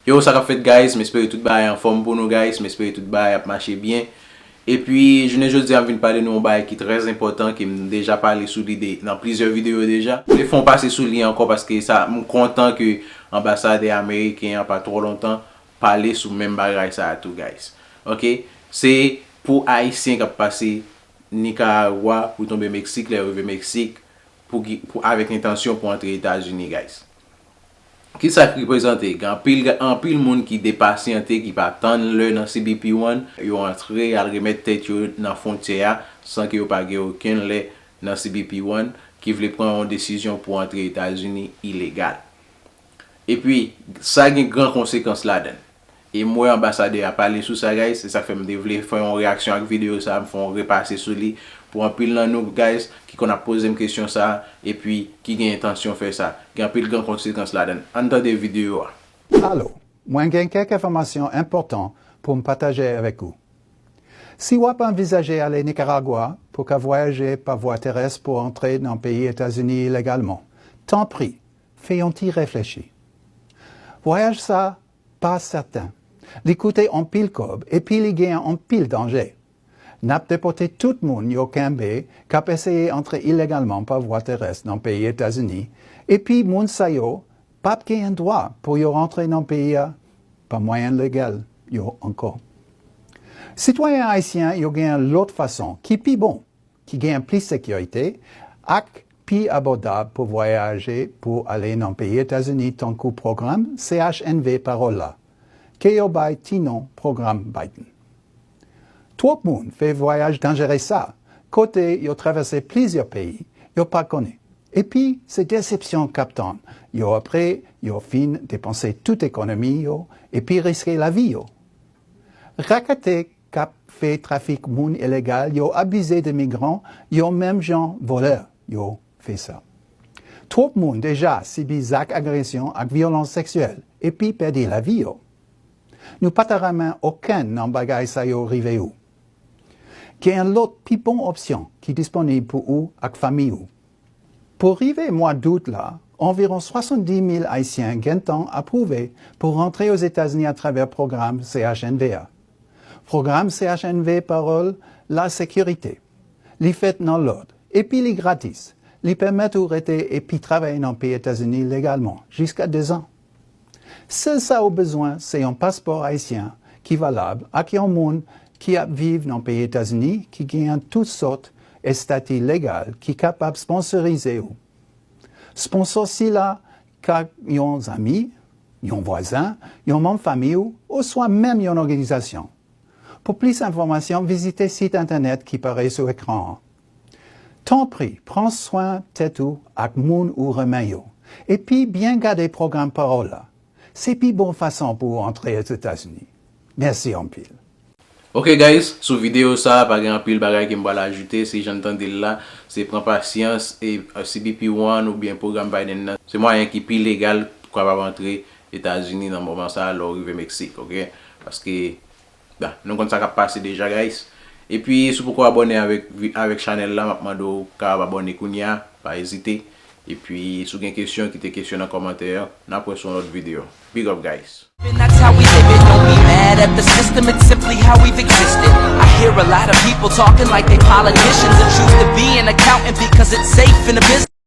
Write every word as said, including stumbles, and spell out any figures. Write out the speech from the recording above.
Yo, sa k ap fèt, guys? M espere tout bagay anfòm pou nou, guys. M espere tout bagay ap mache byen. Epi, jounen jodi a, m vin pale nou yon bagay ki trè enpòtan, ke m deja pale sou li de, nan plizyè videyo deja. M vle fè yon pase sou li ankò paske sa, m kontan ke anbasadè ameriken an pa twò lontan pale sou menm bagay sa a tou, guys. Oke? Se pou Ayisyen k ap pase Nikaragwa pou tonbe Meksik, lè yo rive Meksik, pou, pou, avèk entansyon pou antre Etazini, guys. Kisa k reprezante? Gen anpil, anpil moun ki depasyante, ki pa tann lè nan C B P One, yo antre, al remèt tèt yo nan fwontyè a, san ke yo pa gen okenn lè nan C B P One, ki vle pran yon desizyon pou antre Etazini ilegal. Epi, sa gen gran konsekans ladan l. E m wè anbasadè a pale sou sa, guys. Se sa k fè m te vle fè yon reyaksyon ak videyo sa a, m fè yon repase sou li. Pou anpil nan nou, guys, ki konn ap poze m kesyon sa a, epi ki gen entansyon fè sa. Gen anpil gran konsekans ladan l. Ann tande videyo a. Alo, mwen gen kèk enfòmasyon enpòtan pou m pataje avèk ou. Si w ap anvizaje ale Nikaragwa pou ka vwayaje pa vwa terès pou antre nan peyi Etazini ilegalman, tanpri, fè yon ti reflechi. Vwayaj sa pa sèten. Li koute anpil kòb epi li gen anpil danje. N ap depòte tout moun yo kenbe k ap eseye antre ilegalman pa vwa terès nan peyi Etazini, epi moun sa yo p ap genyen dwa pou yo rantre nan peyi a pa mwayen legal yo ankò. Sitwayen ayisyen yo gen lòt fason ki pi bon, ki gen plis sekirite, ak pi abòdab pou vwayaje pou ale nan peyi Etazini, tankou pwogram C H N V Parole la, ke yo bay ti non Pwogram Biden. Twòp moun fè vwayaj danjere sa, kote yo travèse plizyè peyi yo pa konnen. Epi, se desepsyon k ap tann yo apre yo fin depanse tout ekonomi yo epi riske lavi yo. Raketè k ap fè trafik moun ilegal yo abize de migran yo menm jan vòlè yo fè sa. Twòp moun deja sibi zak agresyon ak vyolans seksyèl epi pèdi lavi yo. Nou pa ta renmen okenn nan bagay sa yo rive ou. Gen lòt pi bon opsyon ki disponib pou ou ak fanmi ou. Pou rive mwa dout la, anviwon swasanndis mil Ayisyen gentan apwouve pou rantre Ozetazini atravè pwogram C H N V a. Pwogram C H N V Parole la sekirite. Li fèt nan lòd, epi li gratis. Li pèmèt ou rete epi travay nan peyi Etazini legalman jiska dezan. Sèl sa ou bezwen se yon paspò ayisyen ki valab ak yon moun ki ap viv nan peyi Etazini ki genyen tout sòt estati legal ki kapab sponsorize ou. Sponsò sila ka yon zanmi, yon vwazen, yon manm fanmi w, oswa menm yon òganizasyon. Pou plis enfòmasyon, vizite sit entènèt ki parèt sou ekran an. Tanpri, pran swen tèt ou ak moun ou renmen yo, epi byen gade pwogram Pawòl la. Se pi bon fason pou w antre Ozetazini. Mèsi anpil. Ok guys, sou videyo sa a, pa gen anpil bagay ke m pral ajoute, se jan n tande l la, se pran pasyans, e C B P One oubyen pwogram Biden nan, se mwayen ki pi legal pou kapab antre Etazini nan moman sa a lè w rive Meksik, ok? Paske, bon, nou konn sa k ap pase deja guys. Epi, si w poko abòne avèk, avèk chanèl la, m ap mande w kapab abòne kounye a, pa ezite. Epi, si w gen kesyon, kite kesyon nan kòmantè yo. N ap wè sou yon lòt videyo. Big up guys. And that's how we live it. Don't be mad at the system, it's simply how we've existed. I hear a lot of people talking like they politicians and choose to be an accountant because it's safe in the business.